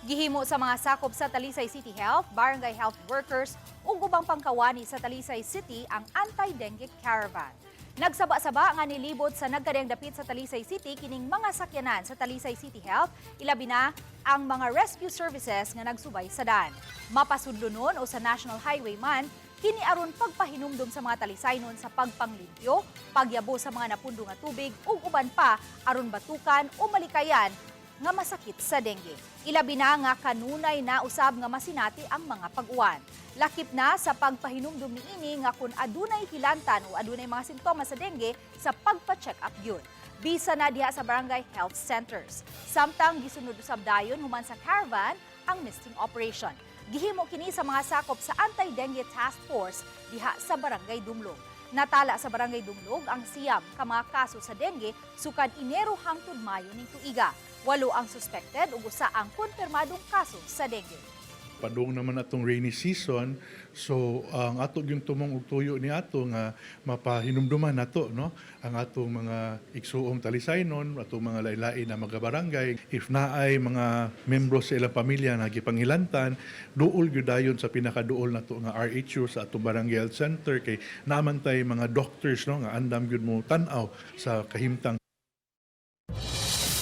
Gihimo sa mga sakop sa Talisay City Health, Barangay Health Workers ug ubang pangkawani sa Talisay City ang Anti-Dengue Caravan. Nagsaba-saba nga nilibot sa nagkadiyang dapit sa Talisay City kining mga sakyanan sa Talisay City Health, ilabi na ang mga rescue services nga nagsubay sa dan. Mapasudlonon o sa National Highway man, kini aron pagpahinumdom sa mga Talisaynon sa pagpanglimpyo, pagyabo sa mga napundo nga tubig ug uban pa aron batukan o malikayan nga masakit sa dengue. Ilabi na nga kanunay na usab nga masinati ang mga pag-uwan. Lakip na sa pagpahinumdum niini nga kung adunay hilantan o adunay mga sintomas sa dengue, sa pagpa-check up gyud, bisa na diha sa barangay health centers. Samtang gisunod usab dayon human sa caravan ang misting operation. Gihimo kini sa mga sakop sa Anti-Dengue Task Force diha sa Barangay Dumlog. Natala sa Barangay Dumlog ang 9 ka mga kaso sa dengue sukad Enero hangtod Mayo ning tuiga. 8 ang suspected ug 1 ang konfirmadong kaso sa dengue. Padung naman atong rainy season, so ang ato yung tumong og tuyo ni ato nga mapahinumduman nato, no, ang atong mga igsuong Talisaynon, atong mga lain-lain na mga barangay, if naay mga membro sa ilang pamilya na gipanghilantan, duol gyud dayon sa pinakaduol nato nga RHU sa atong barangay health center kay naa man tay mga doctors, no, nga andam gyud mo tan-aw sa kahimtang.